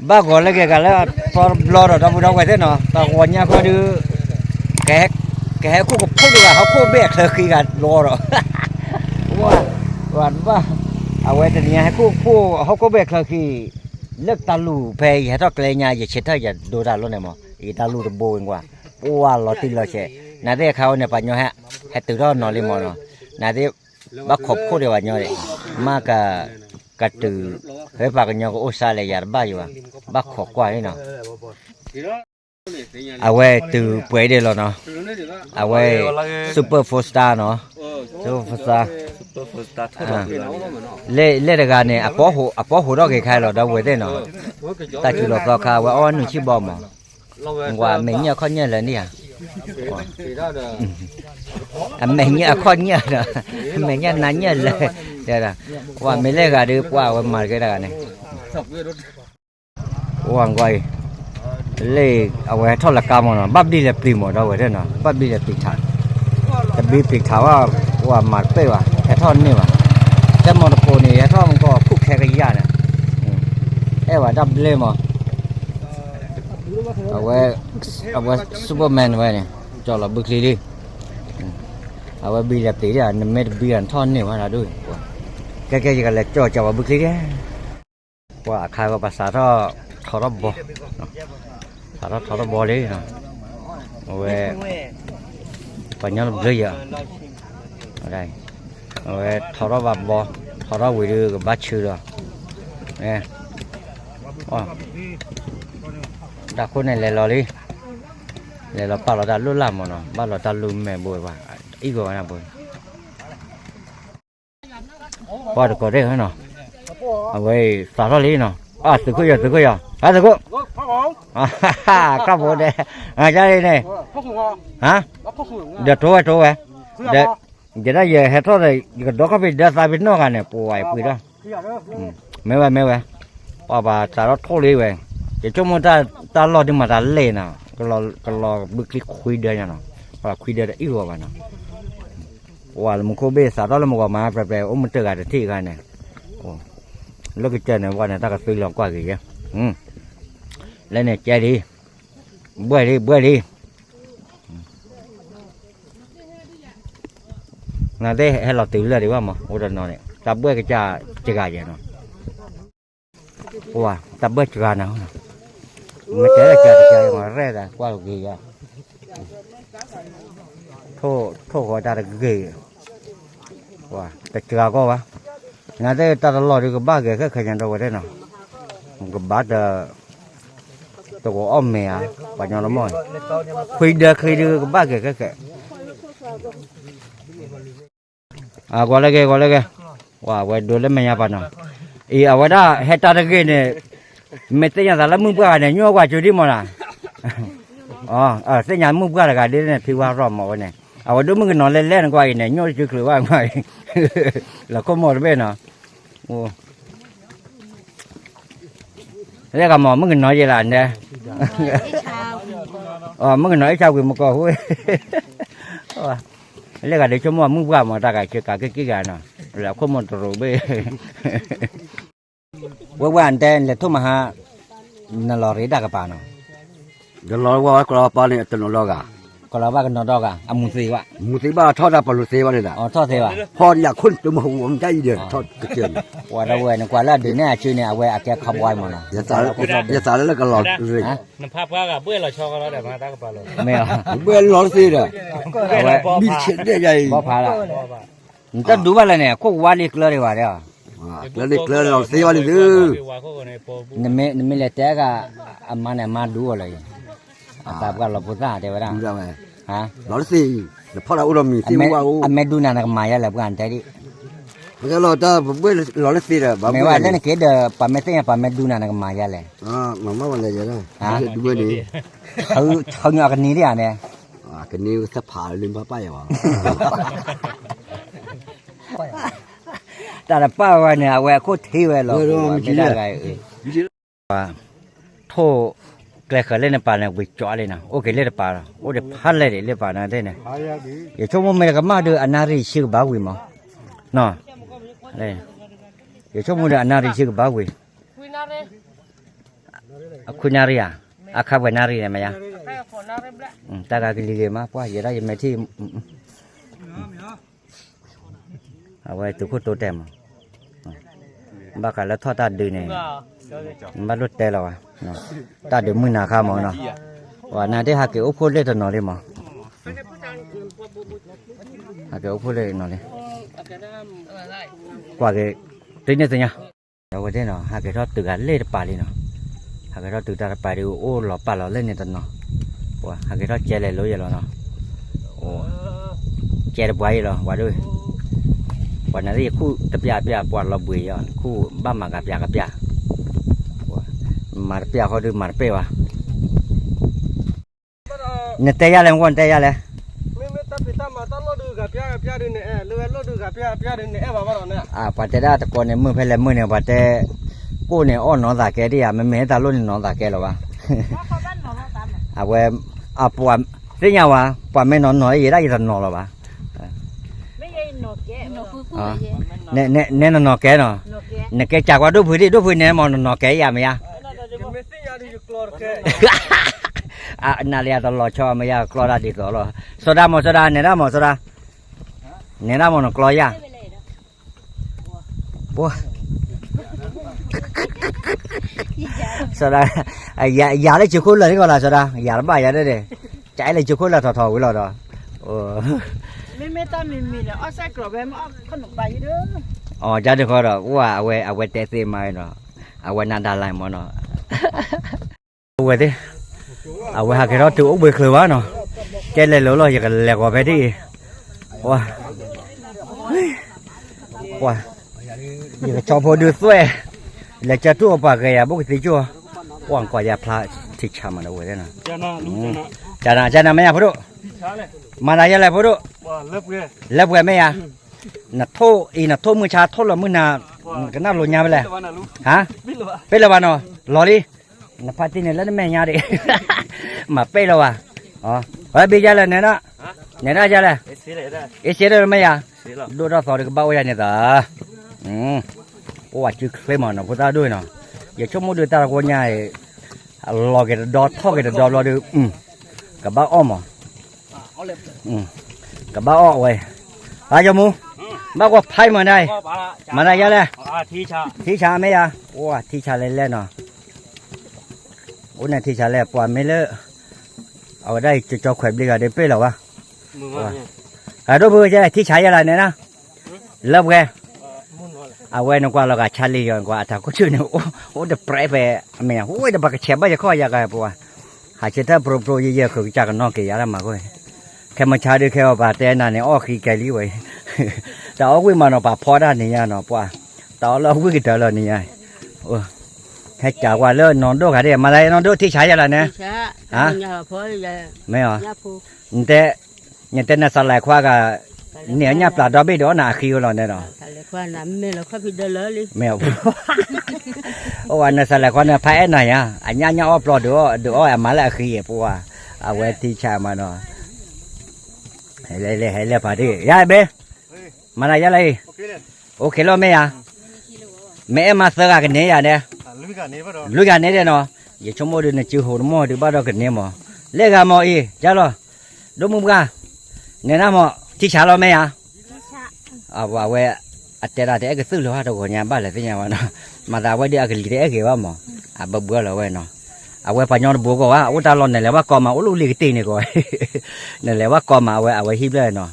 ဘၣ်ဂီၤလၢက့ၤဂၤလၢအသီတဘျီဒီး ဒီပုၢ်ဒီဝဲၢ်သ့ၣ်နီၤ, တၢ်ဂီၤညါခီဒုး ကဟဲ ကဟဲခိၣ်ကဖိးဒံးဂၤ ဟီၣ်ခိၣ်ဘ့ၣ်အချၢဃံဂၤလီၤဒီး ဝဲ ဝဲတဘၣ် အဝဲတနံၤညါဟဲခိၣ်ကဖိး ဟီၣ်ခိၣ်ဘ့ၣ်အချၢဃံ လၢတၢ်လူၢ်ဖဲယဟဲထီၣ်ကျဲညါ ယဆဲးထၢၣ်ယဒိတၢ်လီၢ်န့ၣ်မး ယတၢ်လူၢ်တဘိဝဲကွၢ် ပှၢ်လီၤတံၢ်လီၤဆဲး, နသ့ၣ်အခါဝဲန့ၣ် ပှၤညီဟဲ ဟဲတုၤထီၣ်နီၤလံမးနီၤ, နသ့ၣ် ဘၣ်ခိးဖိးဒံးပှၤညီန့ၣ်, မ့ၢ်က ကတုၤ ဖဲပှၤကညီကအိၣ်ဆါလဲၣ်ယၤတဘၣ်ယၤဘၣ်, ဘၣ်ခိးကွၢ်လံနီၤ. အဝဲတုၤပှဲၤဒံးလီၤနီၤ, အဝဲ super four star နီၤ, super four star လၢတဂၤန့ၣ် အပီဟိးထီၣ်က့ၤခါလီၤ ဒီပုၢ်ဝဲၢ်သ့ၣ်နီၤ, တၢ်စူၤလီၤသီခါ အဝဲအီၣ်နုာ်ဆံၣ်ဘီမး, ကွၢ်မဲာ်ညၣ်အခီၣ်ညၣ်လၢာ်န့ၣ်ဧါ, အမဲာ်ညၣ်အခီၣ်ညၣ်ဒီး အမဲာ်ညၣ်နါညၣ်လၢာ်, တဲဒၣ်, ကွၢ်မ့ၢ်လဲၣ်ဂၤဒုး ပှၢ်အဝဲမၤတကဲတဂၤန့ၣ် အိၣ်ကွၢ်အံၤ, လၢအဝဲဟဲထီၣ်လၢကါမးနီၤ, ဘၣ်ဘျံးလဲၤပျံၤမး ဒီပုၢ်ဝဲၢ်သ့ၣ်နီၤ, ဘၣ်ဘျံးလဲၤပျံၤထး, တဘျံးပျံၤထးဘၣ်, ပှၢ်မၤတပ့ၢ်ဘၣ်, ဟဲထီၣ်န့ၢ်ဘၣ်, ကဲမီတပိၤန့ၣ် ဟဲထီၣ်မကီၢ်ခိၣ်ခဲကယၢ်န့ၣ်, အဲၣ်ဝဲတၢ်ဘျ့မး, အဝဲ အဝဲ Superman ဝဲန့ၣ် ကၠီလီၤဘုချံလံ, အဝဲဘျံးလဲၤပျံၤဒၣ် နမ့ၢ်တဘျံးနထီၣ်န့ၢ်ဘၣ်ဒုး, ကဲကဲယကလဲၤကၠီကၠီဝဲဘုချံကဲ ပှၤအခါဝဲပှၤစးထီၣ်ထီထီၣ်ဘီ, စးထီၣ်ထီထီၣ်ဘီလံ, အဝဲ ပှၤညီတဘျုးယၤ, အဝဲထီထီၣ်ဘၣ်ဘီ, ထီထီၣ်ဝံၤဒုးကဘၣ်ဆၢဒီး, တၢ်ခိၣ်န့ၣ်လဲၤလီၤလံ, လဲၤလီၤပာ်လီၤတၢ်လိၣ်လၢ်မးနီၤ, ဘၣ်လီၤတၢ်လိၣ်မဲာ်ဘိဝဲဘၣ်, အံၣ်ဂီၤဝဲဒၣ်ဘိ ပှၤတကိးသ့ၣ်နီၤ, အဝဲစးထီၣ်လံနီၤ, အသုးခိၣ်ယီၤ သုးခိၣ်ယီၤ, ဟဲသုးခိၣ်, ကၢ်ဖိဒဲး, ကၢ်လံန့ၣ်, ဒီးတိဝဲတိဝဲ, ဒီး ယဲဒၣ်ယဟဲထီၣ်ဒီး ယကဒီခီၣ်ဖံးဒၢသးဖံးနီၢ်ဂၤန့ၣ် ပှၤပှ့ၤထီၣ်, မ့ၢ်ဝဲမ့ၢ်ဝဲ, ပှၤဘၣ်စးထီၣ်ထိၣ်လံဝဲ, ယဆိကမိၣ်တၢ်လီၢ်ဒ်မးတၢ်လဲၢ်နီၤ, ကလီၤဘုချံခွံဒၢညါနီၤ, ပှၤခွံဒၢတအံၣ်ဂီၤဘၣ်နီၤ, ပှၤလၢမူခိၣ်ဘ့ၣ်စးထီၣ်လၢမုၢ်ဂီၤမး ပြဲပြဲ အိၣ်မုာ်တၢ်ဂၤတထံၣ်ဂၤန့ၣ်, လၢကစၢၢ်န့ၣ် ပှၤန့ၣ် တၢ်ကသွံလီၤကွၢ်က့ၤယဲ, လၢန့ၣ်ကဲလံ, ဘှဲၣ်လံ ဘှဲၣ်လံ နသ့ၣ်ဟဲလီၤတုၤလၢဒံးဘၣ်မး အိၣ်တနီၤန့ၣ် တၢ်ဘှဲၣ်ကစၢ်စှၤယဲနီၤ, ပှၤတၢ်ဘှဲၣ်စှၤနၤ, မ့ၢ်တဲလၢစှၤတစှၤယဲမး ရဲၣ်သးကွၢ်က့ၤယဲ, ထိၣ်ဃီတၢ်တဂ့ၤ, ပှၤတစှၤကီၢ်ဘၣ်, နသ့ၣ်တၢ်တလီၢ်ဒုးကဘၣ်ဂဲၤခဲခဲညါဒီးဝဲသ့ၣ်နီၤ, ကဘၣ်တ တဝီၤအီၣ်မဲာ်ဧါ, ပှၤညီတမီၢ်, ခွံဒၢချံဒုးကဘၣ်ဂဲၤခဲခဲ, ဂီၤလၢဂ့ၤ ဂီၤလၢဂ့ၤ, ဝဲဒိးလၢမဲာ်ညါပာ်နီၤ, အံၤ အဝဲဒၣ်ဟဲတၢ်တဂ့ၤန့ၣ်, မ့ၢ်သ့ၣ်ညါသးလၢမုၢ်ပှၢ်ဂၤန့ၣ် ညိကွၢ်ကၠိဒံးမးနီၤ, သ့ၣ်ညါမုၢ်ပှၢ်တဂၤဒ်န့ၣ် ဖံဝါရီၣ်မးဝဲန့ၣ်, အဝဲဒိၣ်မုၣ်ကနီၤလဲၤလဲၣ်နကွၢ်အံၤန့ၣ် ညိတစုချုးဘၣ်ကွၢ်အံၤ, လီၤခိၣ်မိၢ်တဘ့ၣ်နီၤ လၢဂၤမး မုၣ်ကနီၤယဲလၢန့ၣ်, မုၣ်ကနီၤအ့ၣ်ဆါဝံၤမကီၢ်ဃိ, လၢဂၤဒုးဆိကမိၣ်မုၣ်ပှၢ်မး တၢ်ဂၤစၢၤကးက့ၤက့ၤဂၤနီၤ, လၢခိၣ်မိၢ်တရူးဘ့ၣ်, ဝဲဝဲအတဲလဲၤထိၣ်မဟါ, နလီၤရ့ဒၣ်ကပၤနီၤ တလီၤဝဲကလီၤပာ်န့ၣ် တနီၤလီၤဂာ်, ကလီၤဘၣ်ကနီၤဒီဂၤ အမူၤသ့ဘၣ်, မူၤသ့ဘၣ်ထီၣ်ဒၣ်ပလိၤသ့ဘၣ်န့ၣ်ဒီး, ထီၣ်သ့ဘၣ်, ဖီဒ်ယခိၣ်န့ၣ် တမဟူအမူၤတၢ်အံၤဒီး ထီၣ်ကစၢၢ်န့ၣ်, ပှၤဒီးဝဲန့ၣ် ကွၢ်လၢအဒုးနဲၣ်အစုန့ၣ် အဝဲအကဲခီဘွဲမးနီၤ, ယသးလၢကလီၤရ့, နဖးပှၤဂၤဘှဲၣ်လီၤဆီကလီၤဒီးမၤတၢ်ကပၤလီၤ, မ့ၢ်, ဘှဲၣ်လီၤတသ့ဒီး, အဝဲ, ဘီဖးလီၤ, နတဒူဘၣ်လဲၣ်န့ၣ် ခိၣ်ဝါလံကျၢၤဒံးဘၣ်ဒီး ကျၢၤန့ၣ်ကျၢၤလီၤသ့ဘၣ်လံသု, နမ့ၢ်လဲၤတဲဂၤ, အမါန့ၣ်အမါဒူအီၤလၢၤ, အသးပှၢ်လီၤဖိသၣ်တဲဝဲဒၣ်, လီၤတသ့, နဖီၣ်တၢ်အိၣ်ဒီးမံၤသ့ၣ်ဝါအိၣ်, အမ့ၢ်ဒူနၤနကမၤယါလဲၣ်ပှၤတဲဒံး, လီၤတၢ်ပဘှဲၣ်လီၤတသ့ဒီး, မ့ၢ်ဝဲလၢနက့ၤဒီး ပှၤမ့ၢ်သ့ၣ်ညါပှၤမ့ၢ်ဒူနၤနကမၤယါလဲၣ်, မၤမၢ်ဝဲလဲၣ်, ဒူဝဲန့ၣ်, ဆၢညါကနံၤဒံးဧါန့ၣ်, ကနံၤသ့ၣ်ဖးလၢဘၣ်ပၢ်ယၤဘၣ် တၢ်တပာ်ဝဲန့ၣ် အဝဲအခိၣ်ထံဝဲလီၤ, ထိၣ်ကျဲဃၢၤလၢနပၤန့ၣ် ဝံၤကၠီလံနီၤ, အိၣ်က့ၤလၢတပၤလီၤ, အိၣ်ဒီးဖးလဲၢ်ဒံးလၢပၤန့ၣ်သ့ၣ်န့ၣ်, ယဆိကမိၣ်မ့ၢ်တကမၣ်ဒီး အနၣ်ရံၣ်ဆံကဘၣ်ဝံၤမး, ယဆိကမိၣ်ဒီးအနၣ်ရံၣ်ဆံကဘၣ်ဝံၤ, အခွံနၣ်ရံၣ်ဧါ, အခါပှဲၤနၣ်ရံၣ်န့ၣ်မ့ၢ်ဧါ, တၢ်ဂၤကလံၤဂ့ၤမး ပှၢ်ယဲဒၣ်ယမဲာ်ထံၣ် အဝဲသုးခိၣ်တိတဲမး, ဘၣ်ဃးလၢထီၣ်တၢ်ဒုးန့ၣ် ဘၣ်လိၣ်တဲလီၤဘၣ်, တၢ်ဒုးမုၢ်နၤခါမးနီၤ, ပှၤနၤဒ်ဟးက့ၤအိၣ်ဖှိၣ်လၢတနီၤလံမး, ဟးက့ၤအိၣ်ဖှိၣ်လၢတနီၤလံ, ကွၢ်က့ၤ တုၤန့ၣ်သ့ၣ်ညါ အဝဲသ့ၣ်နီၤ ဟးက့ၤထီၣ်တုၤဂၤလၢတပၤလံနီၤ, ဟးက့ၤထီၣ်တုၤတၢ်တပၤဒုးအိၣ်လီၤပာ်လီၤလၢန့ၣ်တနီၤ, ဟးက့ၤထီၣ်ကဲလဲၤလိယဲလီၤနီၤ, ကဲတပှၤအံၤလီၤ ပှၤဒိၣ်, ပှၤနာ်သ့ၣ်ယခူၣ်တပျၢ်ပျၢ် ပှၤလီၤဘှံးယီၤ ခူၣ်ဘၣ်မၤကပျၢ်ကပျၢ်, မၤတပျၢ်ဃီဒုးမၤတပ့ၢ်ဘၣ် နတဲယါလဲၣ် မကွၢ် နတဲယါလဲၣ်, မ့မ့ၢ်တၢ်ဖံးတၢ်မၤတၢ်လိၣ်ဒုးဂၤပျၢ်ဂၤပျၢ်ဒုးန့ၣ် အဲၣ်လၢဝဲလိၣ်ဒုးဂၤပျၢ်ဂၤပျၢ်ဒုးန့ၣ် အဲၣ်ဘၣ်ဘၣ်ဒီးန့ၣ်, ပှၤတဲဒၣ်တကိးန့ၣ် မုၢ်ဖဲလဲၣ်မုၢ်န့ၣ် ပှၤတဲ ကိၣ်န့ၣ်အီၣ်နီၤသးကဲဒ်ယါ မ့မ့ၢ်တၢ်လိၣ်န့ၣ်နီၤသးကဲလီၤဘၣ်, အဝဲ အပှၤ သ့ၣ်ညါဝဲ ပှၤမ့ၢ်နီၤနီၤယဲဒၣ်ယတနီၤလီၤဘၣ် နဲနနီၤကဲနီၤ, နကဲစၢ်ကွၢ်ဒိၣ်ဖုးဒံး ဒိၣ်ဖုးနဲမ့ၢ်နနီၤကဲယၤမ့ၢ်ယါ, နၤလၢယတလီၤဆီမ့ၢ်ယါကျီတၢ်ဒ်သိးလီၤ, စီၤဒၤမ့ၢ်စီၤဒၤ နဲဒၣ်မ့ၢ်စီၤဒၤ, နဲဒၣ်မ့ၢ်နကျီယါ, ပှၤ စီၤဒၤ, ယၤလၢကၠိခိၣ်လၢာ်န့ၣ်ကီးလၢစီၤဒၤ ယၤတဘၣ်ယၤဒၣ်ဒဲး, ကၠဲလၢကၠိခိၣ်လၢာ်ထီၣ်ထီၣ်ဝံၤလီၤဒီး, မ့မ့ၢ်တၢ်မံၤမံၤန့ၣ် အီၣ်စဲၣ်ကျီၤဖဲမ့ၢ်အီၣ်ခီၣ်နူာ်ပာ်ယံၤဒီး, အီၤကၢ်ဒုးဃီဒီး ပှၤအဝဲ အဝဲတဲသ့မးနီၤ, အဝဲနၤဒၣ်လဲာ်မ့ၢ်နီၤ အဝဲသ့ၣ်, အဝဲဟးက့ၤထီၣ်တုၤအိၣ်ဘှံးချုးဘၣ်နီၤ, ကဲလဲၤလိၤလီၤ ယကလဲၤဂီၤဖဲဒ်အံၤ, ပှၤ, ပှၤ, ယကဆီဖိဒုးသွဲၣ်, လဲၤကၢထူၣ်အပှၤဂဲၤယၤ ဘိၣ်ကသံကၠိၣ်, ပှၤကွၢ်ယၤဖျါထံဆးမးဒီးဝဲသ့ၣ်နီၤ, ကနၤ ကနၤမ့ၢ်ယၤဖိဒိၣ်, မၤသးယဲလဲၣ်ဖိဒိၣ်, လၢပှဲၤမ့ၢ်ယၤ, နထိၣ်အံၤ နထိၣ်မုၢ်ဆါထိၣ်လီၤမုၢ်နၤ, ကနၣ်လိာ်ညါဖဲလဲၣ်, ဟါ, ပ့ၢ်လၢၤဘၣ်နီၤ, လီၤလံ နဖါတံၢ်န့ၣ်လၢနမဲာ်ညါဒံး, မၤပဲၢ်လီၤဘၣ်, ဝဲဘ့ၣ်ယါလဲၣ်နဲဒၣ်, နဲဒၣ်ယါလဲၣ်, အ့စ့ဒၣ်မ့ၢ်ယါ, ဒိၣ်ထီၣ်သီဒီးကဘၣ်အိၣ်ယါန့ၣ်သး, အိၣ်ဝဲစုချ့မးနီၤ ဖိသၣ်ဒိၣ်နီၤ, ယဆိကမိၣ်ဒုးတၢ်တဝီညါအံၤ, လီၤက့ၤတဒီထီၣ်က့ၤတဒီဘျီဒုး, ကဘၣ်အီၣ်မး ကဘၣ်အီၣ်ဝဲ, ဟါ ယမူ, ဘၣ်ကွၢ်ဖးမးဒၣ်, မၤသးယါလဲၣ်, ထံဆးမ့ၢ်ယါ, အိၣ်ထံဆးလဲၣ်လဲၣ်နီၤ, အိၣ်န့ၣ်ထံဆးလဲၣ် ပှၤမ့ၢ်လၢ, အဝဲဒၣ်ကၠီခွဲးဘျ့ဂၤဒ်ပ့ၢ်လီၤဘၣ်, အဒိၣ်ဖုကဲထံဆးယါလဲၣ်န့ၣ်နီၤ, လၢပှဲၤ အဝဲနကွၢ်လီၤဂာ်ဆါလံယီၤ နကွၢ်အတၢ်ခိၣ်ဆူၣ်န့ၣ် အိၣ်တပြဲးဖဲ, အမ့ၢ်ဝဲတဘၣ်ကဆဲးဘၣ်ယခီၣ်ယၤကပှၤ, ဟးဆၢထၢၣ်ပြိပြိယဲယဲၢ်ဃုာ်ကစၢ်ကနီၣ်က့ၤယၤတၢ်မၤခိၣ်, ခဲမုၢ်ဆါဒုးခဲအီၤပာ်တဲနၤန့ၣ် အီၣ်ဃံကဲလံဝဲ, တၢ်အီၣ်ဝံၣ်မးနီၤ ပာ်ဖီဒၣ်န့ၣ်ညါနီၤ ပှၤ, တၢ်အီၣ်လၢအဝံၣ်ကတၢၢ်လီၤန့ၣ်ညါ, ဟဲကးကွၢ်လၢနီၢ်ဒိၣ်ဂၤဒဲး မၤသးနီၢ်ဒိၣ်ထံဆးယါလီၤန့ၣ်, မ့ၢ်အီၤ, နတဲ နတဲနစးလဲၤခွါဂၤ, န့ၣ်အညၣ်ပျၢ်ဒီဘ့ၣ်ဒီးအီၣ်နၤအဃံဝဲလီၤန့ၣ်ဒီး, မ့ၢ်အီၤ, အိၣ်ဝဲနစးလဲၤခွါန့ၣ် ဖးအဲၣ်နၤယါ, အညၣ်ညၣ်အီၣ်ပျီဒုးအီၣ်ဒုးအီၣ်အမၤလၢအဃံယဲၢ်ပှၤ, အဝဲထံဆးမးနီၤ, ဟဲလဲၣ်ဟဲလဲၣ်ဖးဒံၣ် ယါဘ့ၣ်, မၤသးယါလဲၣ်အံၤ, အိၣ်ခ့လီၤမ့ၢ်ယါ, မ့ၢ်အဲၣ်မၤသၢဂၤကန့ၢ်ယၤဒဲး, လွံၢ်ဂၤန့ၢ်ဒဲးနီၤ, ယဆိကမိၣ်ဒုးနစုဟိးတမီၢ်ဒုးဘၣ်ဒီးကန့ၢ်မး, လဲၤဂၤမးအံၤ ယါလီၤ ဒိၣ်မုၢ်ပှၢ်, နဲဒၣ်မး ထံဆးလီၤမ့ၢ်ယါ, အဝဲ, အတဲဒၣ်တအဲၣ်ကသုၣ်လၢၤဘၣ်တဂီၤညါဘၣ်လဲၣ်သ့ၣ်ညါဘၣ်နီၤ, မၤသးအဝဲဒ်အကလံၤတအဲၣ်ဂ့ၤဘၣ်မး, အဘၢဘၢလီၤဝဲနီၤ, အဝဲပှၤညီတဘိကီးဘၣ် အိၣ်တၢ်လီၢ်နလဲၤဘၣ်ကီမး အိၣ်လၢလ့ကတ့ၢ်န့ၣ်ကီး, နလဲၤဘၣ်ကီမး အဝဲအဝဲဟံၣ်ဘျဲၣ်နီၤ,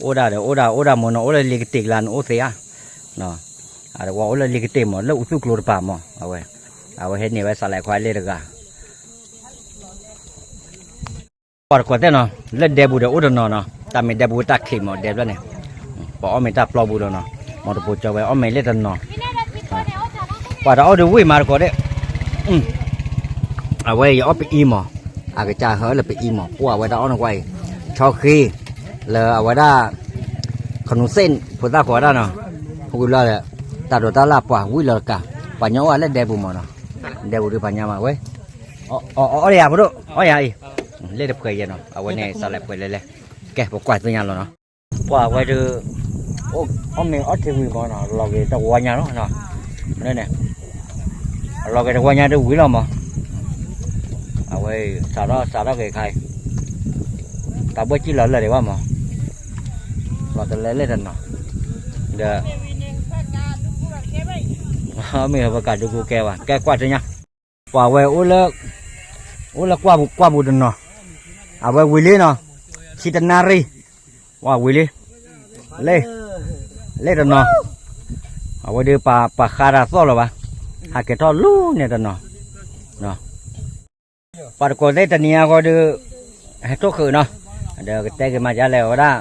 အိၣ်ဒၣ်ဒီးအိၣ်ဒၣ်အိၣ်ဒၣ်မးနီၤ အိၣ်လၢလ့ကတ့ၢ်ကလါန့ၣ်အိၣ်သ့ဧါ အတဝီအိၣ်လၢလ့ကတ့ၢ်မး လၢအူသူၣ်ကျိတပၤမး အဝဲ, အဝဲဟဲန့ၢ်ဝဲစးလဲးခွါလဲၣ်တဂၤ, ပှၤတကိးသ့ၣ်နီၤ လၢဒဲပူၤဒီးအိၣ်တနီၤနီၤ တၢ်မ့ၢ်ဒဲပူၤတၢ်ခံးမး ဒဲဖျၢၣ်န့ၣ်, ပှၤအီၣ်မ့ၤတၢ်ပျီပူၤဒီးနီၤ မ့ၢ်တပိၤကၠီဝဲအီၣ်မ့ၤလၢတနီၤ, ပှၤတအီၣ်ဒုးဝံၣ်မးတကိးဒၣ် အဝဲယအီၣ်ပအံမး, အကစၢ်ဟၢလၢပအံမး ပှၤအဝဲတၢ်အီၣ်နကွၢ်အံၤ, ဆီဃံ, လၢအဝဲဒၣ်, ခနူၤသ့ၣ်ဖိသၣ်ကိးဒၣ်နီၤ, ဝံၤလီၤဒီး, တၢ်ဒိးတၢ်လၢပှၤဝံၣ်လီၤတကး, ပှၤညီအိၣ်ဝဲလၢဒဲပူၤမးနီၤ, ဒဲပူၤဒုးပှၤညီမးဝဲ, အီၣ်အီၣ်အီၣ်လၢယၤဖိဒိၣ်, အီၣ်ယၤအံၤ, လၢတဖှဲးယဲနီၤ အဝဲန့ၣ်စးလဲးပှဲၤလဲၣ်လဲၣ်, ကဲပကွၢ်သ့ၣ်ညါလီၤနီၤ, ပှၤဝဲဒုး, အီၣ်မ့ၤအီထံဝံၤမးနီၤ လီၤက့ၤတဝီညါလီၤ, လၢန့ၣ်, လီၤက့ၤတဝီညါဒုးဝံၤလီၤမး အဝဲ စးထီၣ်စးထီၣ်က့ၤခါအံၤ တၢ်ဘှဲၣ်စံၣ်လီၤလၢာ်ဒံးဘၣ်မး, လီၤတလဲလၢတနီၤ, ဒီး မ့ၢ်ပကးဒုးကူကဲဘၣ် ကဲကွၢ်တညါ, ပှၤဝဲ အိၣ်လၢကွၢ်ပူၤကွၢ်ပူၤတနီၤ, အဝဲဝံၤလံနီၤ, ခံတနၣ်ရံၣ်, ပှၤဝံၤလံ, လၢ လၢတနီၤ, အဝဲဒုးပှၤဃါတၢ်သီၣ်လၢၤဘၣ်, ဟးက့ၤထီၣ်လူၤန့ၣ်တနီၤ ပှၤတကိးသ့ၣ်တနံၤအံၤဃီဒီး ဟဲထိၣ်ဃုာ်နီၤ, ဒီးကတဲက့ၤမၤဒ်လဲၣ်ဝဲဒၣ်,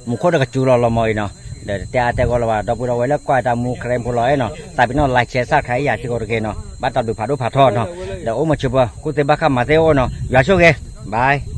မူခိၣ်တကစူၤလီၤလီၤမီၤအံၤနီၤ, ဒီးတတဲအါတဲဂီၢ်လၢၤဘၣ် ဒီပုၢ်ဒီဝဲၢ်လၢကွၢ်တၢ်မူ ခရံာ်ဖိလီၤအဲၣ်နီၤ, သးပ့ၤနီၣ် like share subscribe ယၤစ့ၢ်ကီးတက့ၢ်နီၤ, ဘၣ်တၢ်ဘျုးဖးဒိၣ်ဖးထီနီၤ, ဒီးအိၣ်မုာ်ဆိးပၢၤ ကူၣ်သ့ဘၣ်ဃးမၤသ့အိၣ်နီၤ, ယွၤဆိၣ်ဂ့ၤ, bye.